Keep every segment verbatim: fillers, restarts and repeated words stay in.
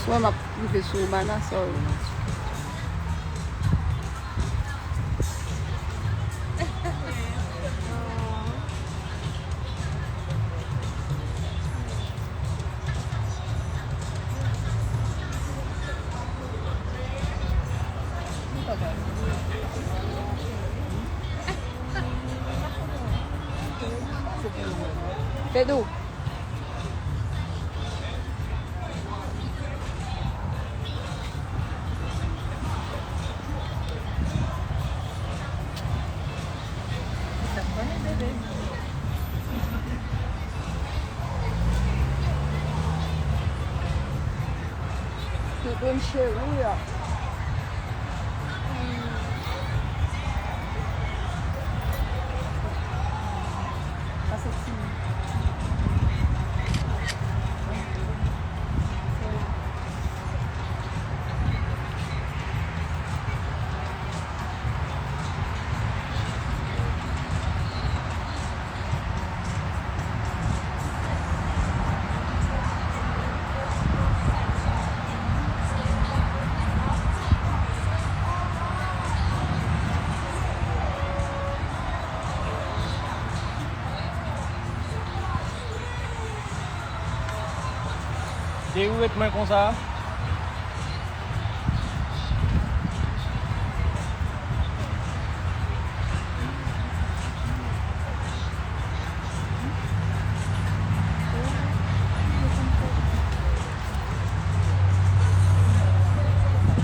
Wè, m ap rive sou Manasol. Fedou. Bebe m cheri a. Pase ti. Cheri, ou ret mwen konsa?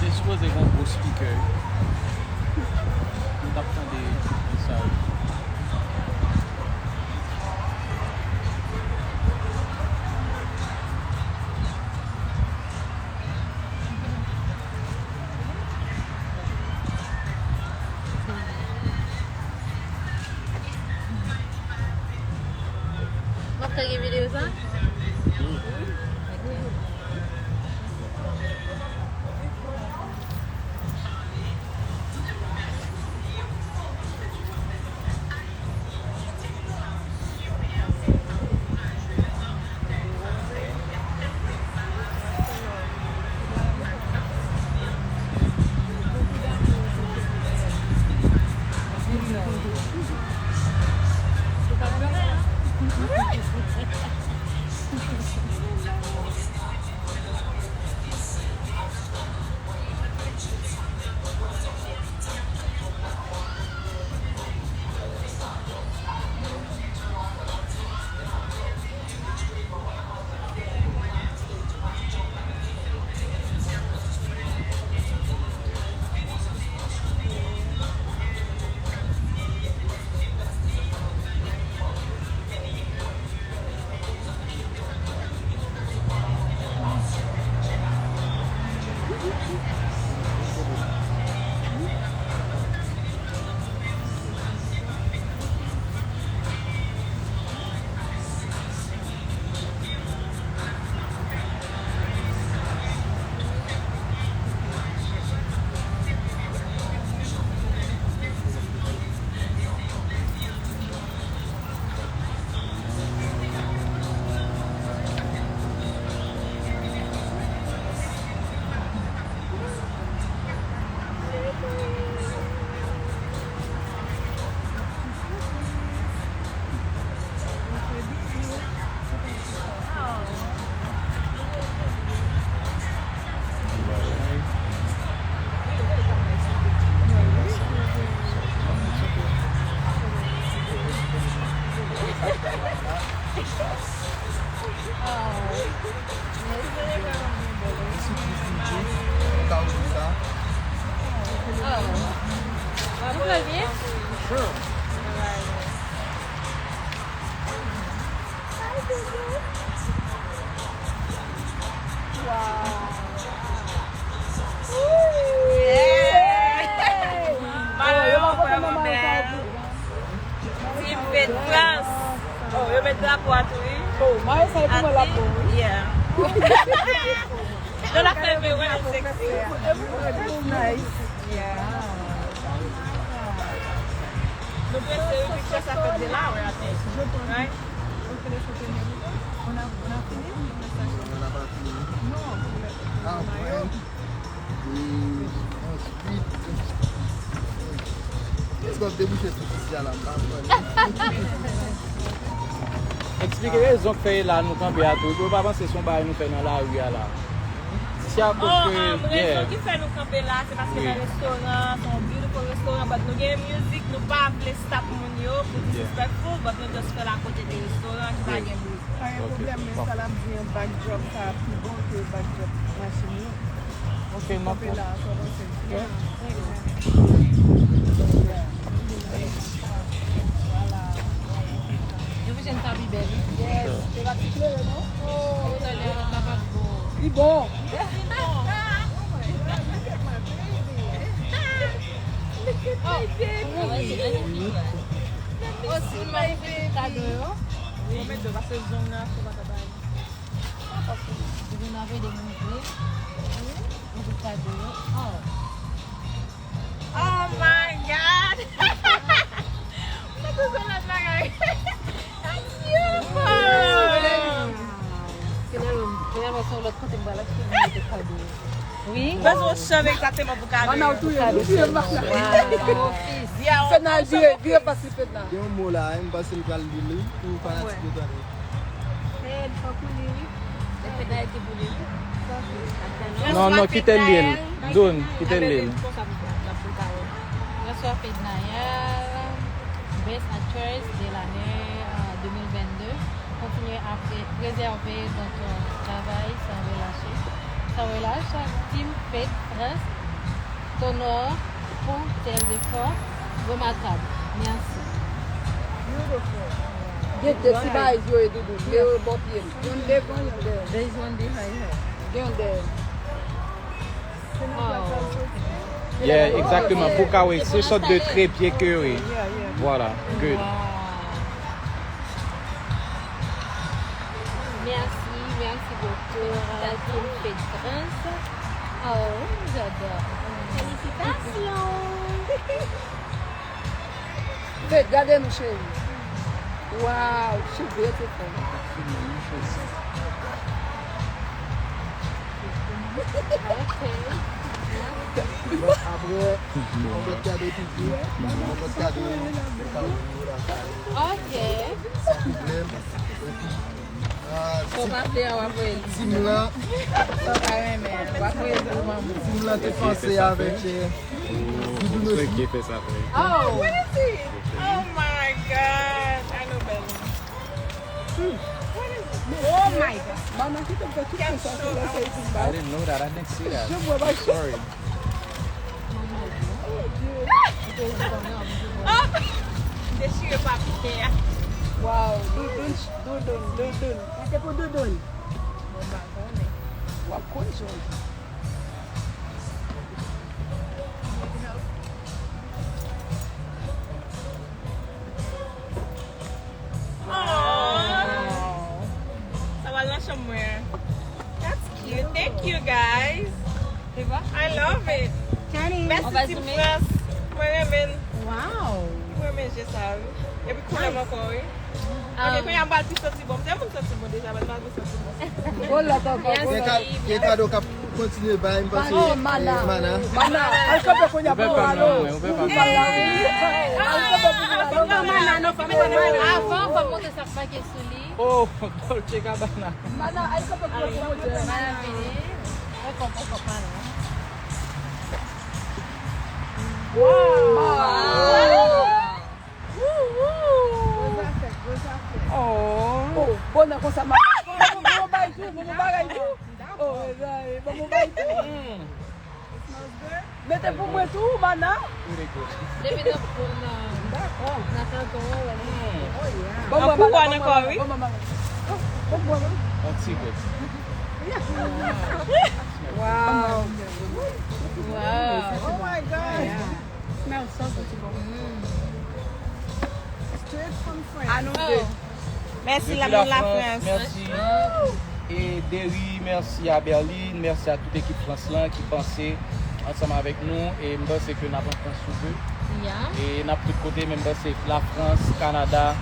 Te sipoze gen yon gwo speaker. Nou t ap tande mesaj. W ap tagè videyo sa? Team Fed France. Oh, yo met drapo a tou, wi. Oh, Mayo sa e pou mwen la bon, wi. Yeah. Yo la fè vre, wè, sexy. Nice. Yeah. Nou prese, wi, picture sa fèt de la, wè, atè. Right? On a, on a fini? On n'a pas fini. Non, pour le, pour le maillot. Et ensuite, kiyès k ap debouche tout isi a la? M pa konprann. Eksplike rezon k fè e la nou kanpe a tou. Yo pa panse se yon bagay nou fè nan lari a la. Se akoz ke, um, yeah. Rezon ki fè nou kanpe la, se paske nan restoran, se yon beautiful restoran, but nou gen mizik, nou pa vle stop moun yo pou disrespectful, but nou just fè l akote de restoran ki pa gen bri. Pa gen pwoblèm, men sa l ap di an backdrop sa pi bon ke backdrop machin yo. Ok, m ap kanpe la, sa w panse? Yeah. Vwala. Yo vin jwenn sa pi bèl, wi. Yes. Se pa ti klere, non? Oh, talè a, sa pa bon. Li bon. Oh, wi. Oh, si nou mande kado yo. Mwen mete yo pase zong nan, fò pa ta bay. Ou vin avè de moun vre. Mwen tout kado yo. Oh. Oh my God! Mwen tout se lòt bagay. That's beautiful! Finalman, finalman, se yon lòt kote m pral achte, mwen mete kado yo. Wi. Bezwen yon chanm egzakteman pou kado yo. Mana, ou touye m, ou touye m, mana. Wow. Fenal, vire, vire fasil, Fenal. Gen yon mo la, m panse l pral li l, wi, pou fanatik yo tande. Fed, fòk ou li, wi. Se Fenal ki pou li, wi. Non, non, kite l li l. Doun, kite l li l. Bonsoir Fednaelle, Best Actress de l'année, euh, deux mille vingt-deux. Continuez à pré-, préserver votre travail sans relâcher, sans relâche. Team Fed France t'honore pour tes efforts remarquables. Merci. Beautiful. Gen de ti bagay yo e doudou, men yo bò pye m. Yon devan, yon dèyè. There's one behind her. Gen yon dèyè. Yeah, egzakteman. Pou ka wè, se sòt de trepye ke yo ye. Vwala, good. Wow. Merci, merci beaucoup, euh, Team Fed France. Oh, j'adore. Félicitations. Fed, gade nou, cheri. Wow, she beautiful. Ok. Bon, apre, yon lòt kado toujou. Yon lòt kado, yo ka voye lakay. Ok. San pwoblèm. Epi, ah, si w pa vle a, w ap voye l. Tim lan. Sa w pa renmen, w ap voye l pou manman. Tim lan te panse avèk, eh, Doudou Nosy. Oh. What is he? Oh my God. I know better. What is it? Oh my God. Mana, kite m fè tout sa, se lè sa, I didn't know that. I didn't see that. Sorry. Oh! Dechire papye a. Wow, Doudoun, Doudoun, Doudoun. Sa se pou Doudoun. Mwen pa konnen. W ap konn jodi. Aww. Sa pral nan chanm mwen. That's cute. Thank you, guys. I love it. Mèsi, Team France. Mwen renmen. Wow. Mwen renmen je sa, wi. Epi koulè m ankò, wi. Ok, kounye a m pral pi santi bon. M te konn santi bon deja, men m pral pi santi bon. Gen ka-, gen kado k ap kontinye bay, m panse, eh, Mana. Mana, al kanpe kounye a pou Malo. Ou pè pa m nan mwen, ou pè pa m nan mwen. Al kanpe pou Malo. Avan, fò m montre sa k make sou li. Oh, Dolce Gabbana. Mana, al kanpe pou Malo. Mana vini. Mwen konprann, konprann, non. Wow. Gwo zafè, gwo zafè. Oh. Oh, bon, nan konsa, ma-, bon, bon, bon, bagay tou, bon, bon, bagay tou. Oh, mezanmi, bon, bon, bagay tou. Mete pou mwen tou, Mana. Depi nan, nan, nan kanton an, wè. Bon, bon, Mana, bon, Mana, bon, Mana. Bon, bon, Mana. Yon ti gòt. Wow. Wow. Oh my God. Yeah. Smell so good. Straight from France. Mèsi, lamoun Lafrans. Mèsi. E Derry, mèsi a Berlin, mèsi a tout ekip Frans lan ki panse ansanm avèk nou. E m panse ke n ap an Frans sou de. E n ap tout kote, menm panse Lafrans, Kanada,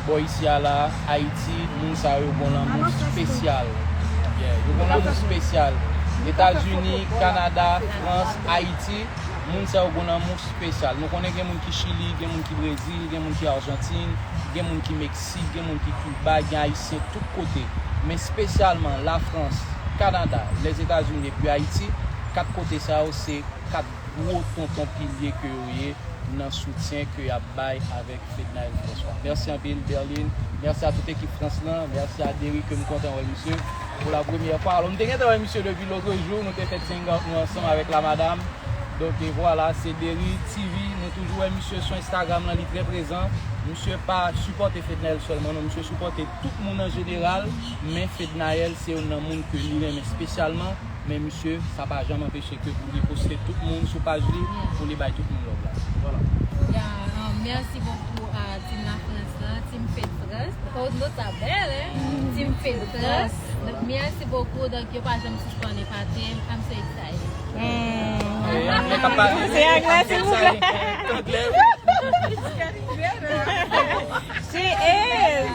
bò isi a la, Ayiti, moun sa yo gon lanmou espesyal. Yeah, yo gon lanmou espesyal. Etazini, Kanada, Frans, Ayiti, moun sa yo gon lanmou espesyal. Nou konnen gen moun ki Chili, gen moun ki Brezil, gen moun ki Ajantin, gen moun ki Meksik, gen moun ki Kiba, gen Ayisyen tout kote. Men espesyalman Lafrans, Kanada, Lèzetazini epi Ayiti, kat kote sa yo se kat gwo tonton pilye ke yo ye nan soutyen ke y ap bay avèk Fednaelle François. Mèsi anpil, Berline. Mèsi a tout ekip Frans lan. Mèsi a Derry ke m kontan wè misye pou la premyè fwa. Alò, m te gentan wè misye depi lotrejou. Nou te fè t hangout nou ansanm avèk la madam. Donk, e vwala, se Derry T V. Nou toujou wè misye sou Instagram lan, li trè prezan. Misye pa sipòte Fednaelle sèlman, non. Misye sipòte tout moun an jeneral. Men Fednaelle se youn nan moun ke li renmen espesyalman. Men misye, sa pa janm anpeche ke pou li poste tout moun sou paj li, pou li bay tout moun love la. Vwala. Ya, um, mèsi bokou a Team Lafrans lan, Team Fed Frans. Oh, nou sa bèl, hein? Team Fed Frans. Donk, mèsi bokou. Donk, yo pa janm sispann epate m. I'm so excited. Se anglè, silvouplè. She is.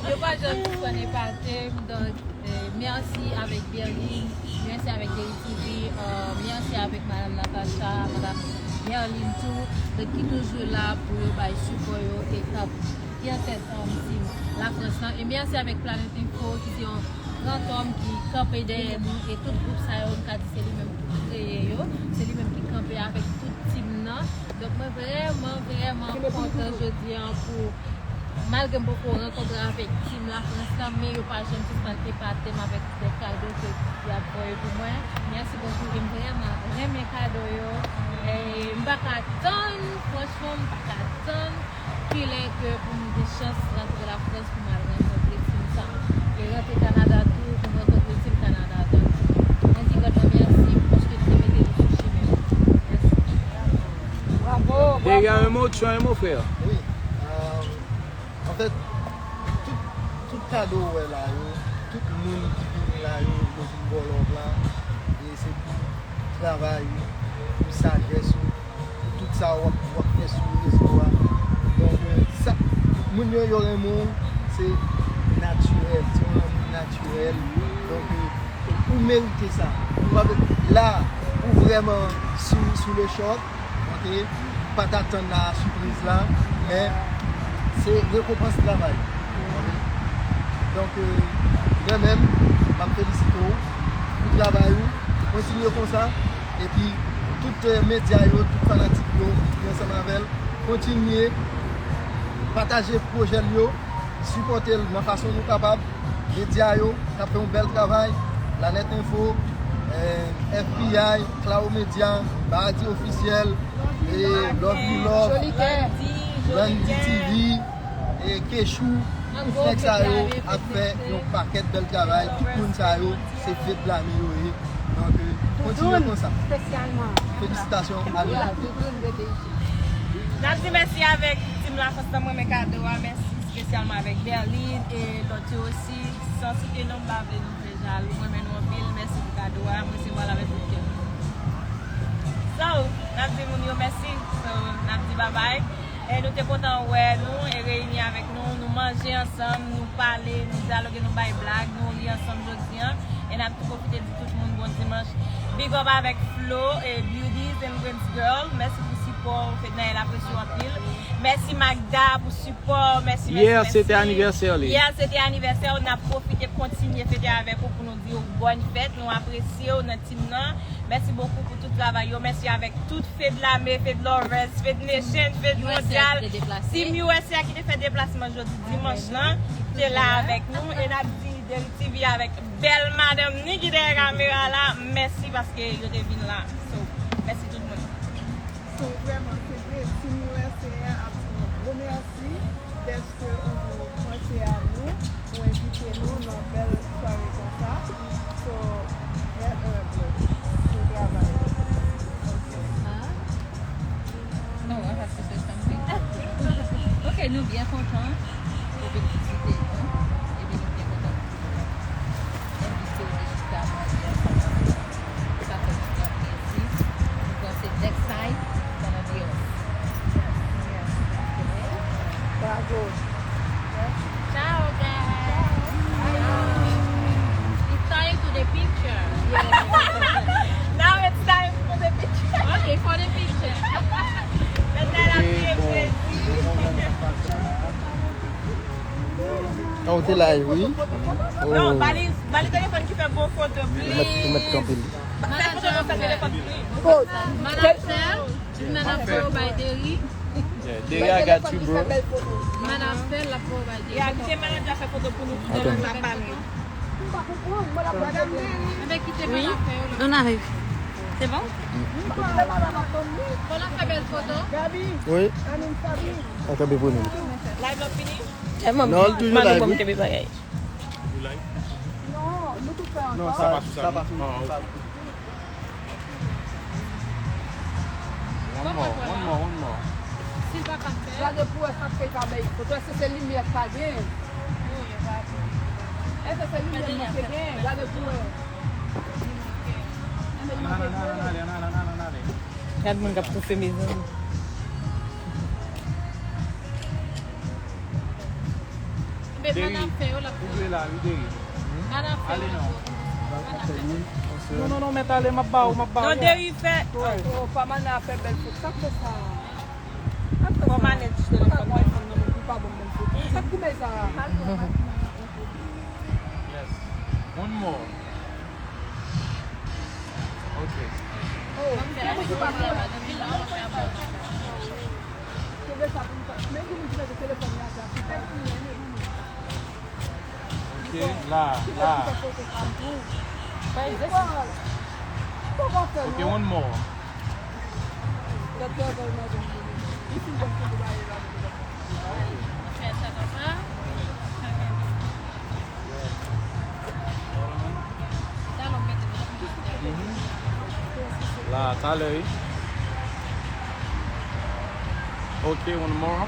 Yo pa janm sispann epate m. Donk, Eh, mèsi avèk Berline, mèsi avèk Derry T V, eh, mèsi avèk Madam Natacha, Madam Berline tou, donk ki toujou la pou yo bay sipò yo e k ap gen tèt, eh, Team Lafrans lan. E mèsi avèk Planet Info ki se yon gran tòm ki kanpe dèyè nou e tout gwoup sa yo, m ka di se li menm ki kreye yo, se li menm ki kanpe avèk tout team nan. Donk mwen vrèman, vrèman kontan jodi a pou Malgre m poko rankontre avèk Team Lafrans lan, men yo pa janm sispann epate m avèk de kado ke y ap voye pou mwen. Mèsi bokou, e m vrèman renmen kado yo. E m pa ka tann, franchman, m pa ka tann kilè ke pou m gen chans rantre Lafrans pou m al rankontre Team sa. E rantre Kanada tou, pou m rankontre Team Kanada. Donk, mwen di God lan mèsi paske li te mete nou sou chimen. Mèsi. Bravo, bravo. Derrière un mot, tu as un mot, frère. Oui. Euh, Anfèt, tout, tout kado ou wè la yo, tout moun ki vini la yo, yo vin ba w love la, e se pou travay ou, pou sajès ou, pou tout sa w ap, w ap fè sou rezo a. Donk, euh, sa, moun yo, yo renmen w, se natirèl, se yon lanmou natirèl. Donk, euh, ou merite sa. Ou pa, la, ou vrèman sou, sou le choc. Ok, pa t atann la sipriz la, men se rekonpans travay. Donk, euh, mwen menm, m ap felisite w pou travay ou. Kontinye konsa. Epi, tout, euh, medya yo, tout fanatik yo ki ansanm avè l, kontinye pataje pwojè l yo, sipòte l nan fason nou kapab. Medya yo k ap fè yon bèl travay, Planèt Enfo, eh, F B I, Claro Media, Baradi Ofisyèl, e Love You Love, Landy T V, e Kechou, tout nèg sa yo ap fè yon pakèt bèl travay. Tout moun sa yo, se Fedlame yo ye. Donk, euh, kontinye konsa. Felisitasyon a nou. N ap di mèsi avèk Team Lafrans lan, mwen renmen kado a, mèsi espesyalman avèk Berline e lòt yo osi. San site non, m pa vle nou fè jalou. Mwen renmen nou anpil. Mèsi pou kado a. M resevwa l avèk tout kè m. So, n ap di moun yo mèsi. So, n ap di babay. E nou te kontan wè nou e reyini avèk nou. Nou manje ansanm, nou pale, nou dyaloge, nou bay blag, nou ri ansanm jodi a. E n ap tou pwofite di tout moun bon dimanch. Big up avèk Flo e Beauties and Brains Girl. Mèsi pou sipò w, Fednaelle apresye w anpil. Mèsi Magda pou sipò w. Mèsi, mèsi, mèsi. Yè se te anivèsè li. Yè se te anivèsè w. N ap pwofite kontinye fete avèk ou pou nou di w bòn fèt. Nou apresye w nan team nan. Mèsi bokou pou tout travay yo. Mèsi avèk tout Fedlame, Fed Lovers, Fed Nation, Fed Mondyal, Team U S A ki te fè deplasman jodi dimanch lan, te la avèk nou. E n ap di Deli T V avèk bèl madanm ni ki dèyè kamera la, mèsi paske yo te vin la. So, mèsi tout moun. So, vrèman, se vre, Team U S A ap di yon gwo mèsi dèske ou panse a nou, ou envite nou nan bèl sware konsa. So, mèsi anpil pou travay. Ok. Ah. No, I have to say something. Ok, nou byen kontan pou vizite nou. Epi nou byen kontan pou envite w vin chita manje ansanm avè nou. Sa fè nou gran plezi. Nou panse next time gonna be a Ciao, guys. It's time to the picture. Now it's time for the picture. Okay, for the picture. Let's get a picture. Oh, te live, wi. Non, oh. Bali, bali telefòn ki fè bon foto, please. Ou mèt, ou mèt kanpe. Fè foto nan sèl telefòn, please. Madan Sèl, Madan Sèl, ou bay Deri. Yeah, Deri, I got you, bro. Madan Sèl, la pou bay Deri. Ya, kite manager fè foto pou nou. Avèk kite manager. On arrive. C'est bon? Bon, la fè bèl foto. Oui. An kanpe pou nou. Live la fini? Non, l toujou live, wi. Non, sa pa sou sa, non. One more, one more, one more. Si l pa ka fè. Gade pou wè sa k fè l pa bay foto. Èske se limyè k pa gen? Èske se limyè k manke gen? Gade pou wè. Ann ale, ann ale, ann ale, ann ale, ann ale. Gad moun k ap toufe, mezanmi. Deri, ou vle la, wi, Deri. Ale non. Non, non, non, mèt ale, m ap ba ou, m ap ba ou. Non, Deri fè. Oh, oh, pa Mana fè bèl foto. Sa k fè sa? Fò manage telefòn nan. Li pa bon bèl foto. Sa k koupe sa? Yes. One more. Ok. Oh. Ok, la, la. Ok, one more. La, talè, wi. Ok, one more.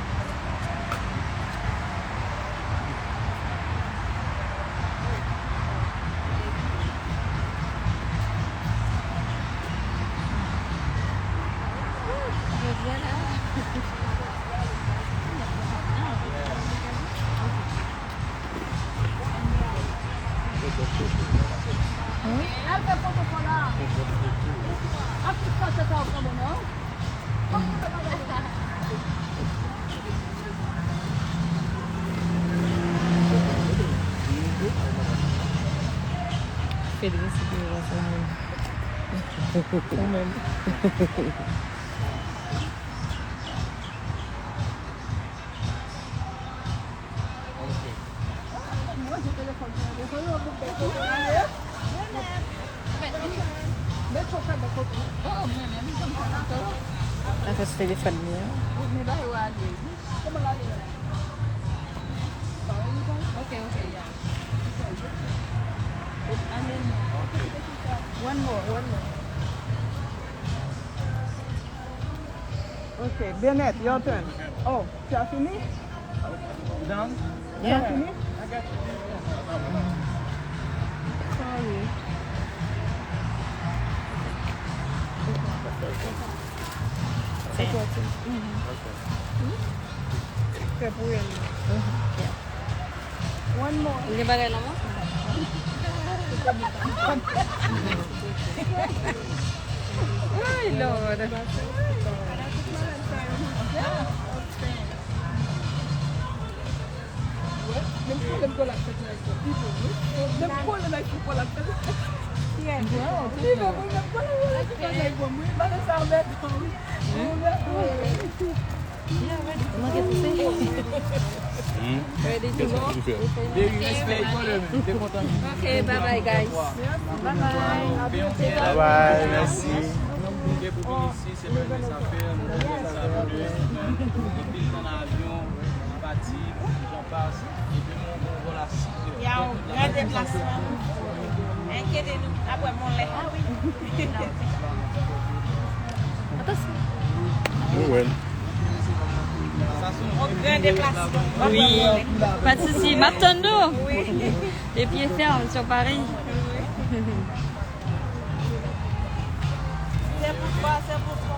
Fedri, si te wè sa menm. Ou menm. Nan fè sou telefòn li an. Ok, ok, ya. One more, one more. Ok, Bennett, your turn. Oh, tu as fini? Done? Tu as fini? Sorry. Fè pou el. One more. Ou gen bagay nan men? Ay, Lord. Menm pwoblèm kò l ap fèt nan iPhone. Menm pwoblèm iPhone kò l ap fèt. Pi bon, menm pwoblèm kò l ap fèt nan iPhone. Wi, bagay sa anmèdan, wi. Anmèdan, wi. Manke pouse. Hmm? Ready to go? Baby, respect, brother. Te kontan. Ok, bye bye, guys. Bye bye. Bye bye, mèsi. Ok, pou vin isi, se mèt sa fè, nou fè sa pou de. Epi l nan avyon, pati, jan pas, epi nou, nou vòl a sis zè. Yaw, gran deplasman. Enkyete nou, apre mwen lè. Atansyon. Mwen wè l. Sa se yon gran deplasman. Wi. Pa de souci, m ap tann nou. Wi. Les pieds fermes, sur Paris. Se pou twa, se pou twa.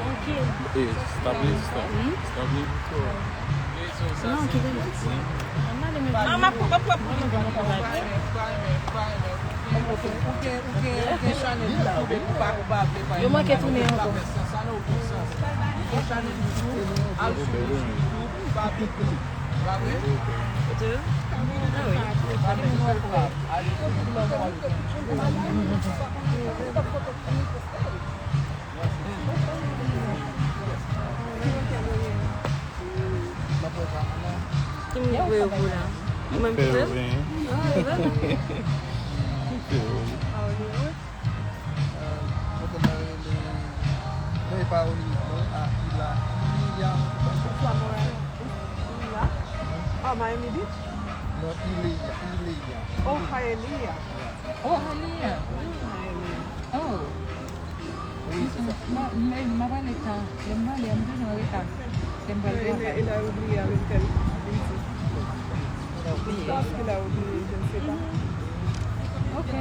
Bon, ki? Eh, stop it, stop. Hmm? Stop it. Non, ki vle di? Ah, m ap, m ap, m ap. Yo manke tounen ankò. Ki m voye pou la? Ou menm ki fè l? Ah, e vre? A Hollywood? Kote mwen rele, non, e pa Hollywood, non, a Ila, Ila. Ila? Ah, Miami Beach? Non, Ileya, Ileya. Oh, Hialeah. Oh, Hialeah. Oh. Wi, se sa. M, m, m ap ale ta. Lè m prale a, m toujou an reta. Lè m pral travay. Il a oublié avec elle. Je pense qu'il a oublié, je ne sais pas. Ok.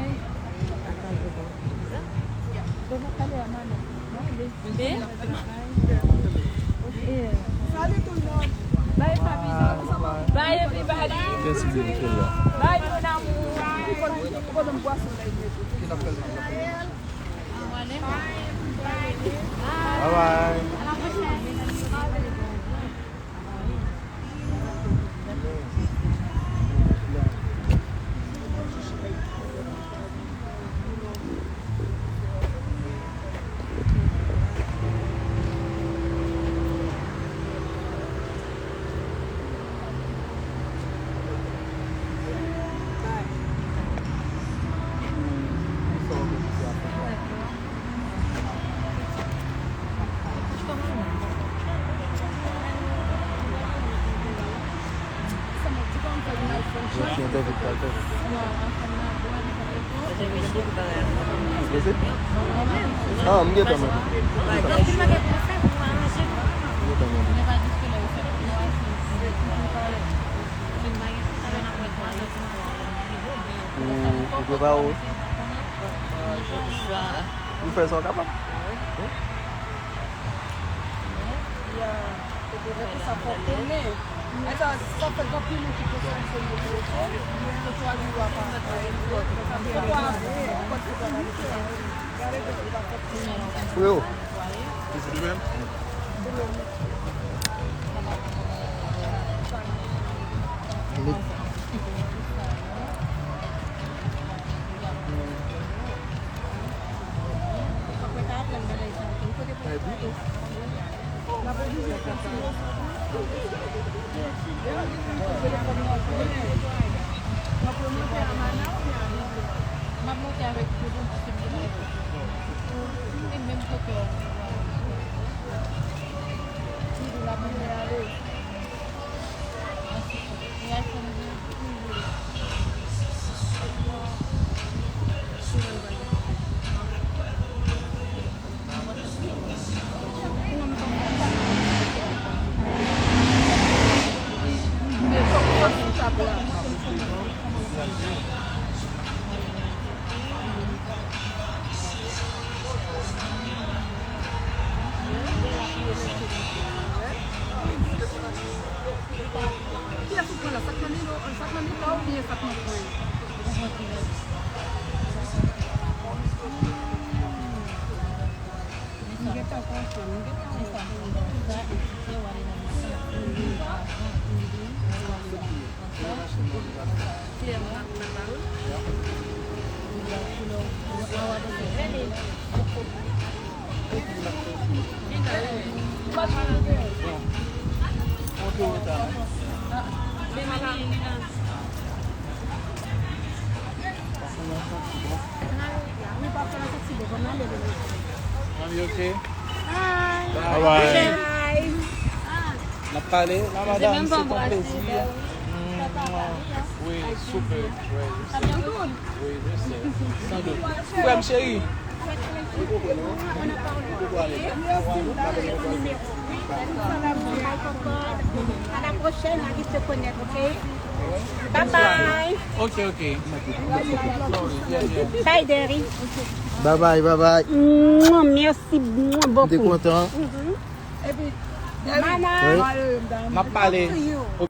Bon, m ap pale a Manon. M ap ale. Salut tout le monde. Bye, papi. Bye, everybody. Bye, mon amour. Bye. Bye bye. Ah, m gentan mande. M gentan mande. Ou, ou prepare w? Ou fè sa w kapab. Freo. Kiyès ou pran la? Sa k nan milo, sa k nan milo oubyen sa k nan pwen? M gentan pran sa, m gentan wè sa. Are you okay? Hi. Bye. Bye. N ap pale. La madam, se ton plezi. Oui, super. Oui, je sais. Oui, je sais. Sans doute. Frè m cheri. À la prochaine, on va se connaître, ok? Bye bye. Ok, ok. Bye, Derry. Bye bye, bye bye. Mwen, merci M te beaucoup. Kontan. Mana, M ap pale.